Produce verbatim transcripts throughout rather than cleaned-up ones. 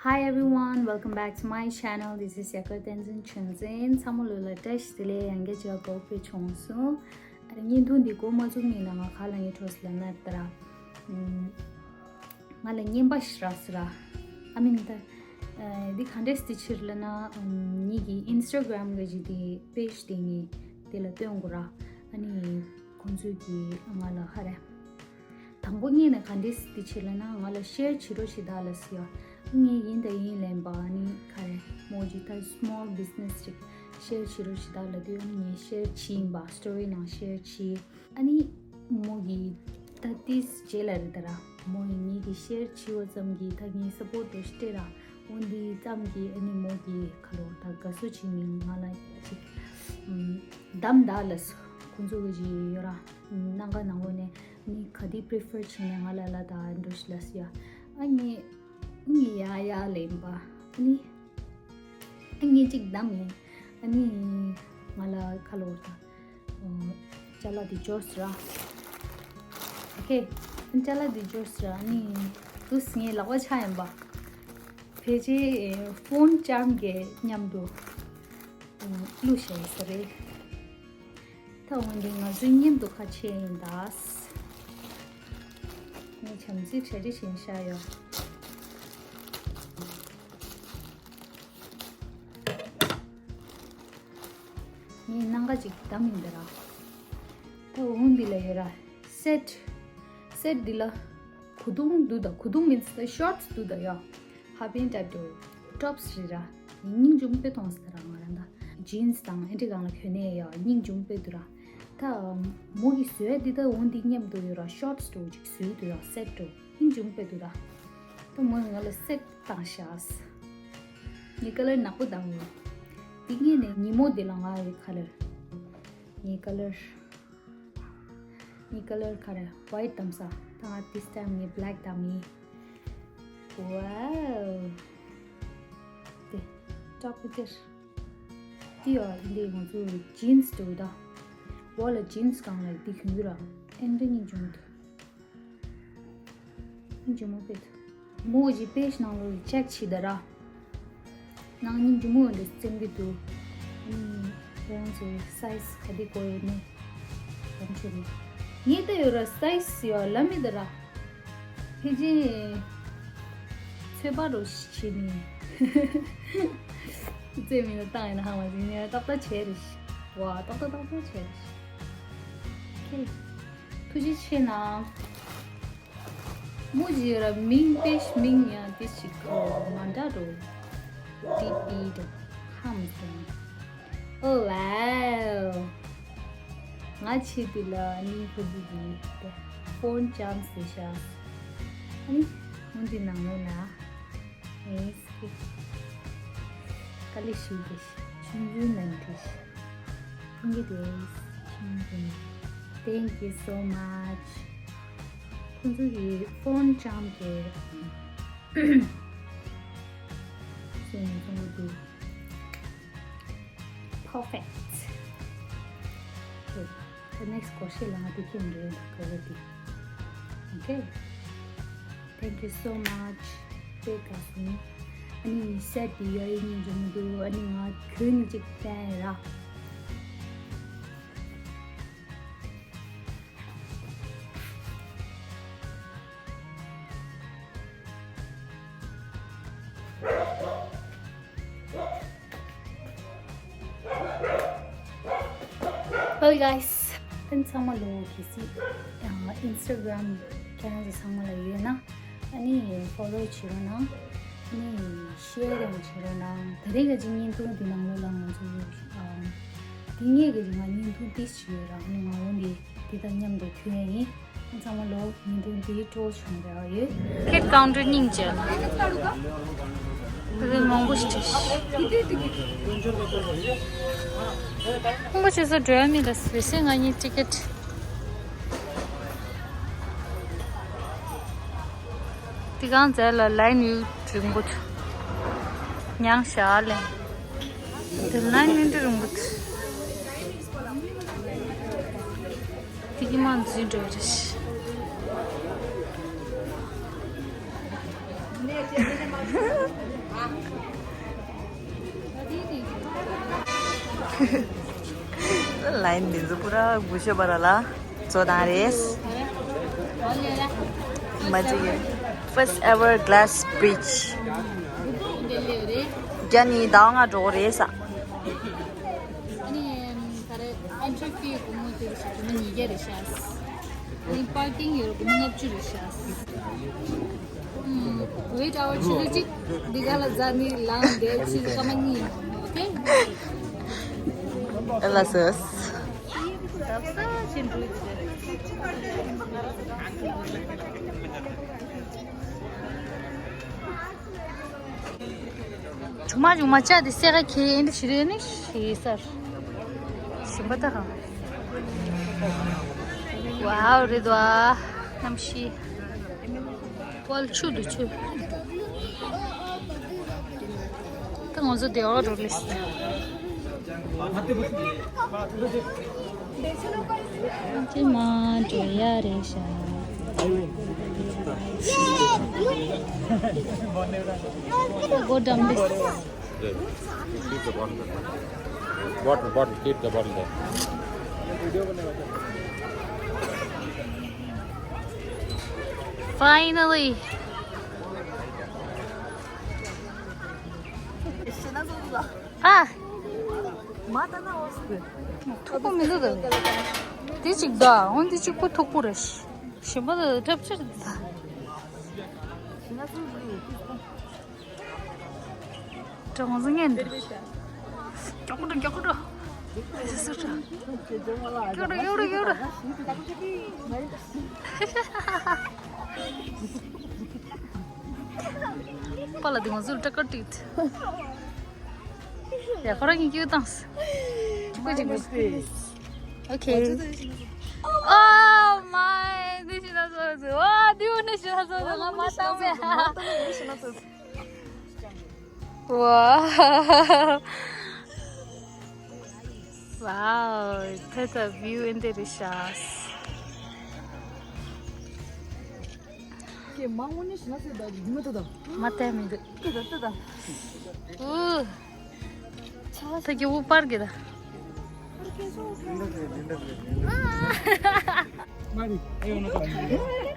Hi everyone, welcome back to my channel. This is Yakar Tenzin Chunzin. ཚང་མ་ལོ་ལ་བཀྲ་ཤིས་བདེ་ལེགས། ཡང་བསྐྱར་གཅིག་ག་གོ་བོད་བྱུང་སོང་། ཨ་ར་བརྙན་ཐུང་འདི་འགོ་མ་བཙུགས་སྔོན་ན་ང་ག་ལ་ངའི་གྲོགས་ལ་ན་ད་ར། ང་ལ་རྔན་པ་ཞིག་རག་སོང་ར། ཨ་མིན་ད། འདི་ག་འདྲས་དེ་ཕྱིར་ལ་ན། ངེད་ཀྱི་Instagram གི་ཇི་དེ་page དེ་ངས་དེ་ལ་སྟོན་དགོས་ར། ཨ་ནི་ཁོང་ཚོས་ཀྱིས་ང་ལ་ཧ་རེ། དང་པོ་ངས་ནས་ག་འདྲས་དེ་ཕྱིར་ལ་ན་ང་ལ་share བྱེད་རོགས་ཞེས་བདག་ལ་ཟེར་ཡ། ངས་ཡིན་ད་ཡིན་ལན་པ་ཨ་ནི་ག་རེ་མོ་ཇི་ད་small business ཅིག་share བྱེད་རོགས་ཞེས་བདག་ལ་དེ་ངས་share བྱས་ཡིན་པ་story ནང་share བྱས། ཨ་ནི་མོ་གི་ད་ཏིས་རྗེས་ལ་རེད་ད་ར། མོ་ཡི་ངེད་ཀྱི་share བྱས་པ་ཙམ་གྱིས་ད་ངའི་support འགྲོ་ཤི་སྤྲད་ར། འོན་ཏེ་ཙམ་གྱིས་ཨ་ནི་མོ་གི་ཁ་ལོ་ད་དགའ་བསུ་བྱས་ནས་ང་ལ་ཅིག་གདམ་ད་ལ་སོ། ཁོང་ཚོ་གི་ཅིག་ཡོད་ར། སྣང་ག་ནང་ལོགས་ནས་ནི་ག་དེ་prefer བྱས་ནས་ང་ལ་ལ་ད་འགྲོ་ཤི་ལ་སི་ཡ། ཨ་ནི་ངས་ཡ་ཡ་ལེན་པ་ཨ་ནི། ཨ་ངས་གཅིག་བདམས་ཡིན། ཨ་ནི་ང་ལ་ཁ་ལོ་ད། ཅ་ལག་འདི་འབྱོར་སོང་ར། ཨོ་ཁེ། ཅ་ལག་འདི་འབྱོར་སོང་ར། ཨ་ནི་དུས་ངའི་ལག་པ་ཆག་ཡིན་པ། ཕལ་ཆེར་phone charm གི་མཉམ་དུ་བླུགས་བཞག་ཡིན་ས་རེད། ད་འོན་ཏེ་ང་ཚོའི་མཉམ་དུ་ཁ་ཕྱེ་ཡིན་ད། ངས་བྱམས་བརྩེའི་གྲ་སྒྲིག་བྱས་བཞག་ཡོད། ངས་སྣང་ག་ཅིག་བདམས་ཡིན་ད་ར། ད་འོང་འདི་ལ་ཡོད་ར། set set འདི་ལ་གོས་ཐུང་འདུག་ད། གོས་ཐུང་means the shorts འདུག་ད་ཡ། half pant type དུ་tops རེད་ར། སྙིང་རྗེ་མོ་དཔེ་མཐོང་སོང་ད་ར་ང་རང་ད། jeans དང་ཨེ་འདྲི་གང་ལ་གོན་ནས་ཡ་སྙིང་རྗེ་མོ་དཔེ་འདུག་ར། ད་མོ་གི་བཟོས་འདི་ད་འོང་འདི་མཉམ་དུ་ཡོད་ར། shorts དུ་ཅིག་བཟོས་འདུག་ཡ་set དུ་སྙིང་རྗེ་མོ་དཔེ་འདུག་ར། ད་མོས་ང་ལ་set བཏང་ཤག་ངའི་color ནག་པོ་བཏང་ཡོད། འདི་ངས་ནས་ཉིན་མོ་འདི་ལ་ང་ཡི་color། ངའི་color། ངའི་color ག་རེ་white བདམས་ས། ད་ང་this time ངས་black བདམས་ཡིན། Wow དེ་top དེར། འདི་ཡོ་འདི་ང་ཚོ་jeans འདུག་ད། འོག་ལ་jeans གང་ལ་འདི་གྱོན་གྱི་ར། ཨེ་འདྲ་སྙིང་རྗེ་མོ་འདུག་སྙིང་རྗེ་མོ་དཔེ་འདུག་མོ་གི་page ནང་ལོགས་check བྱེད་ད་ར། ནང་སྙིང་རྗེ་མོ་འདི་བཙེམ་གྱི་འདུག་ཨུམ། ཁྱེད་རང་ཚོའི་size ག་དེ་དགོས་ཡོད་ནི་ལམ་ཆེན་མོ། ངས་ལྟ་ཡོད་ར་size ཡོད་ལ་མི་ད་ར། ཕལ་ཆེར་ཚོད་དཔག་རོ་ཞིག་བྱེད་ནི། བཙེམ་མི་ན་བཏང་ཡིན་ན་ཧ་མ་ཟིན་ནས་ཏག་ཏག་བྱས་རེ་ཤི། ཝ་ཏག་ཏག་ཏག་ཏག་བྱས་རེ་ཤི། ཁེ། ཐུགས་རྗེ་ཆེ་གནང་། མོ་ཇི་ར་མིང་པེ་ཤི་མིང་ཡང་དེ་ཞིག་གོ་མ་འདྲ་རོ། ཏི་ཏི་རོ། ཧམ་སོང་། ཨོ་ཝའོ། ང་ཆེ་དུ་ལ་ནི་ཧུ་དི་དི་phone charm ཟེར་ཤག་ཨ་ནི་ཧུན་དི་ནང་ལོ་ན། ཨེ་སི་ཀི། ཀ་ལི་ཤི་དི་ཤི་ཆུང་ཆུང་ནན་དི་ཤི། ཕུང་གི་དེ་ཆུང་ཆུང་། Thank you so much. ཁོང་ཚོ་གི་phone charm གི་སོན་ནས་བཙོང་གི་འདུག Perfect. Okay. The next question ལ་ང་དེ་ཁྱེད་འདྲེན་ལ་ག་རེ་དེ། Okay. Thank you so much. དཔེ་དགའ་སོང་། ཨ་ནི་set དེ་ཡ་ཡི་སྙིང་རྗེ་མོ་འདུག་ཨ་ནི་ང་གྱོན་ནི་གཅིག་བསྟན་ཡ་ར། Well guys, ཨན་ཚང་མ་ལོ་གི་སི་Instagram ཁྱེད་རང་ཚོ་ཚང་མ་ལ་ཡོད་ན་ཨ་ནི་follow བྱེད་རོགས་གནང་། ཨ་ནི་share ཡང་བྱེད་རོགས་གནང་། ད་རེས་ཀྱི་བརྙན་ཐུང་འདི་ནང་ལོགས་ལ་ང་ཚོ་འདི་ངེད་ཀྱི་ང་བརྙན་ཐུང་ཏིས་བྱེད་ཡོད་ར། ཨ་ནི་ང་འོང་འདི་འདི་དང་མཉམ་དུ་ཐོན་ཡིན། ཚང་མ་ལོ་ཉིན་ཐུང་འདིའི་སྤྲོ་བྱུང་རེ་བ་ཡོད། ཁེ་ཀའུན་ཊར་སྙིང་རྗེ། དེ་མང་པོ་ཞིག་བྲིས། ཁོང་པ་ཆེ་ས་འགྲོ་ཡ་མི་ལ་སི་རེ་སེ་ང་གཉིས་ཊི་ཀེ་ཊི། དེ་གང་མཛད་ལ་ལའི་ནི་རིང་པོ་འདུག་མྱང་ཞག་ལས། དེ་ལའི་ནི་འདི་རིང་པོ་འདུག་དེ་གི་མ་འཛུལ་འགྲོ་རེད། ལའིན་འདི་ཚོ་པུ་ར་གུ་ཤོ་བ་ར་ལ་ཚོ་དང་རེས། མ་ཅི་གི་first ever glass bridge། རྒྱ་ནི་ཟླ་བ་ལྔ་འགྲོ་གི་རེད་ས། ཨ་ནི་ད་རེས་entry fee་སྒོར་མོ་དེ་ཞིག་སྒོར་མོ་ཉིས་བརྒྱ་རེད་ཤག་ཨ་ནི་པར་ཀིང་ཡོད་ར་སྒོར་མོ་ལྔ་བཅུ་རེད་ཤག་ཨུམ། wait hour་ཆུ་ཚོད་གཅིག་འདི་ག་ལ་ཛ་ནི་ལངས་བསྡད་ཕྱིན་སྐར་མ་གཉིས་ཡོང་། ཨོ་ཁེ། ཨེ་ལ་སོས། ཆུང་མ་ཆུང་མ་ཅག་དེ་སེ་ག་ཁེ་ཨེ་འདྲ་ཞིག་རེད་ནི་ཞེས་ཟེར། ཞིམ་པ་ད་ཧ། ཝའོ་རེད་དོ་ཨ། གནམ་གཤིས། ཝལ་ཆུ་འདུག་ཆུ། ད་ང་ཚོ་བདེ་བ་འགྲོ་ལེ་སི། ཅི་མ་འགྲོ་ཡ་རེད་ཤག་སྒོ་འགྲམ་རེད། Keep the bottle. Bottle, bottle, keep the bottle there. Finally. ཨ། མཐུག་པོ་མི་འདུག་ད། དེ་གཅིག་ད། འོན་ཏེ་གཅིག་པོ་མཐུག་པོ་རེད། གཞན་པ་ལ་འཁྲབ་ཆེར་ད། ཀྲང་ཟིང་ངན་འདུག་མགྱོགས་པོ་འགྲོ། མགྱོགས་པོ་འགྲོ། སི་སི་འགྲོ། མགྱོགས་འགྲོ། མགྱོགས་འགྲོ། མགྱོགས་འགྲོ། པཱ་ལགས་འདི་ང་ཚོར་སྐྲག་སྐྲག་བྲིས། ཡ། ཁོ་རང་གིས་སྐྱིད་བཏང་། ཅི་གོ་ཅི་གོ། ཨོ་ཁེ། Oh my. འདི་ཤི་ན་སོ་སོ། ཨ། འདི་འོ་ནི་ཤི་ན་སོ་སོ། ང་མ་བཏང་བས། ཝའོ། ཝའོ། ཐད་ད་བིའུ་ཨེ་འདི་རེད་ཤག་ཀྱེ་མ་དངོས་གནས་ཞིག་ན་ཟེར་ད་ཡིན་མ་ཐུབ་ད། མ་བལྟས་མི་འདུག་ཏི་ད་ཏི་ད། ཨུ། ད་ཀྱེ་འུ་པར་གྱི་ད།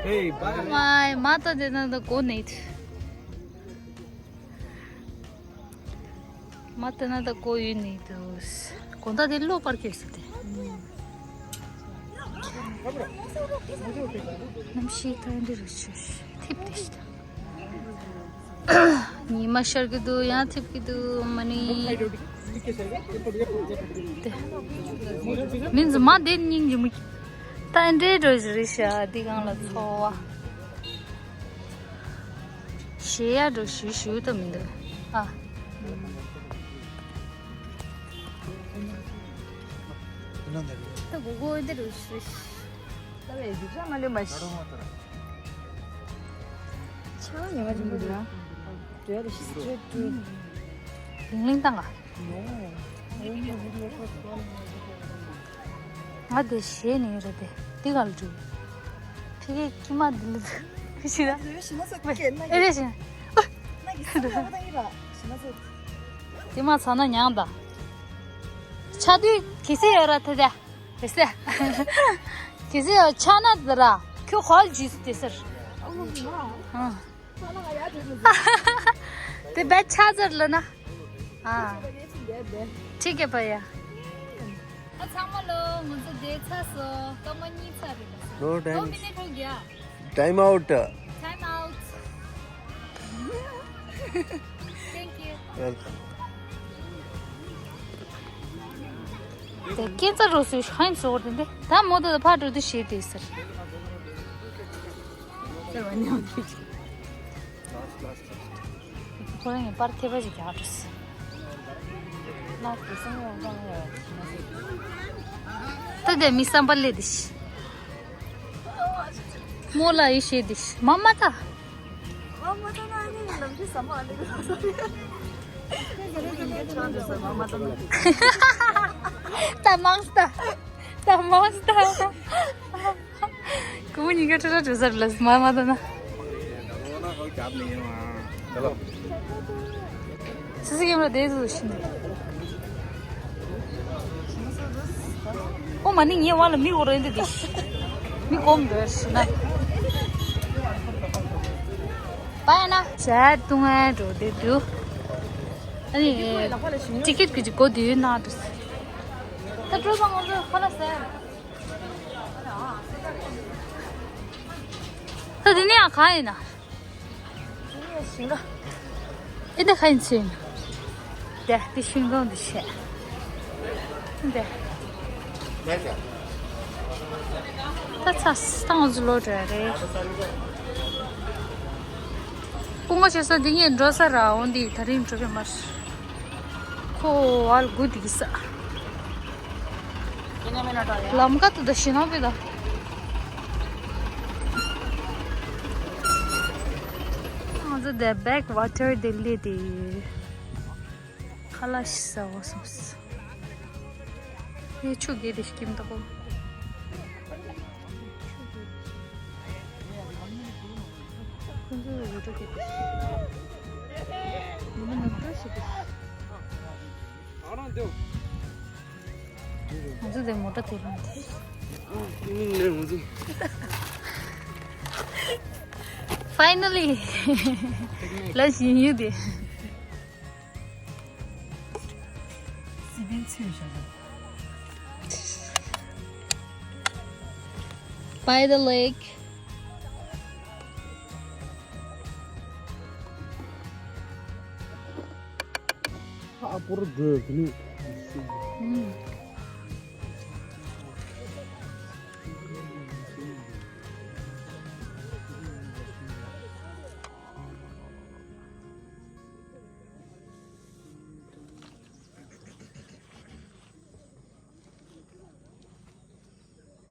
Hey, bye. མ་མ་ད་དེ་ན་ད་གོ་ནེ་ཐུ། མ་ལྟ་ན་ད་ཀོ་ཡུལ་ནས་འདུག་དགོང་དག་དེ་གློ་པར་སྐྱེས་སོ་དེ། གནམ་གཤིས་ད་འདི་རུ་ཆུ་ཐིབས་དེ་ཤི་ད། ཉི་མ་ཤར་གི་འདུག་ཡང་ཐིབས་ཀྱི་འདུག་མ་ནི། དེ། མི་ཚོ་མ་བསྡད་སྙིང་རྗེ་མོ། ད་འདྲེ་འགྲོ་བཞིན་རེད་ཤག་འདི་སྒང་ལ་འཚོ་བ། གཞས་ཡག་འགྲོ་ཞུ་ཞུ་ད་མི་འདུག་ཨ། ད་གོ་གོ་འདི་རུ་ཞུ། ད་བས་རྒྱུག་ཤག་མ་ལོས་མ་ཤི། ཆ་ཉེ་མ་ཅིག་འདུག་ལ། འདྲེ་རུ་ཤི་སི་ཏྲེ་ཏྲུ། ལིང་ལིང་བཏང་ཨ། ང་དེ་ཞེད་ནས་རེད་དེ། འདི་ག་ལ་འགྲོ། ཕ་གིའི་ཀྱི་མ་འདི་ལ་འདུག་ཤི་ད། ཨེ་རེད་ཤི། དེ་མ་ཚ་ན་མྱངས་ད། ཆ་དུས་གི་སེ་ཡོད་ར་དེ་དེ། གི་སེ་ཡོད་ཆ་ན་དེ་ར། ཁྱོད་ཧོལ་ཇུས་དེ་ཟེར། དེ་བས་ཆ་ཟེར་ལ་ན། ཨ། ཁྲིག་གེ་པ་ཡ། ཨ་ཚང་མ་ལོ་ང་ཚོ་བསྡད་ཚར་སོང་། སྟོང་མ་གཉིས་ཚར་རེད། No time. One minute ཧྲོག་ཡ། Time out. Time out. Thank you. Welcome. དེ་སྐྱེ་རྩ་རོ་སུའི་ཧན་སོར་དེ་འདི་ད་མོ་དེ་ཕ་འགྲོ་དུ་ཤེས་དེ་ཟེར། ཁོ་རང་ངས་པར་མཁས་པ་ཞིག་རྒྱག་འགྲོ་སྲིད། ད་དེ་མི་བསམ་པ་ལས་དེ་ཤི། མོ་ལ་ཡི་ཤེས་དེ་ཤི་མ་མ་ད། ད་མང་སྟ། ད་མང་སྟ། ཀུ་མུ་ཉིན་ག་ཁྲ་ཁྲ་འགྲོ་ས་རེད་ལ་མ་མ་ད་ན། སི་སི་ཀེམ་ར་དེ་ཚོ་ཤི་འདུག་ཨོ་མ་ནི་ངའི་བ་ལ་མི་འོ་རེད་འདི་དེ། མི་གོམ་འདོད་ཤི་ན། པ་ཡ་ན། ཞལ་ཏུང་ཨན་འགྲོ་དེ་དུ། ཨ་ནི། ཊི་ཀེ་ཊི་གི་ཅིག་གོ་དུས་ན་དུ། ད་འགྲོ་ས་ང་ཚོ་ཁ་ལ་ཟེར། ད་དེ་ནས་ཡང་གང་ཡིན་ན། ཨེ་འདི་ག་ཡིན་ཚུལ་ཡིན། དེ་དེ་ཤིང་སྡོང་འདི་བྱས། འདི། ད་ཚ་སྟངས་ཚུ་ལོ་འདྲ་རེད། སྐུ་ངོ་བྱེད་ས་འདི་ངས་འགྲོ་ས་ར་འོང་འདི་ད་རིང་འགྲོ་གི་མ་རེད། ཁོ་བལ་དགུ་དེ་གི་ས། ལམ་ཀ་དུ་ད་ཤི་ན་བི་ད། ང་ཚོ་དེ་བེག་ཝ་ཊར་དེ་ལས་དེ་ཁ་ལག་ཞིག་ཟ་བ་སོང་། ངས་ཆུ་གས་དེ་ཤི་ཀིམ་ད་གོ། ཁོ་ཚོ་རུ་ཏྲ་གི་ཏི། ནུ་མ་ནུ་ཏྲ་ཞིག་གི། ང་ཚོ་དེ་མོ་ཏྲ་དེ་རང་དེ། Finally. ལ་ཞིག་ཡིན་དེ། By the lake. ཨ་པོར་འགྲོ་གི་ནི། ཨུམ།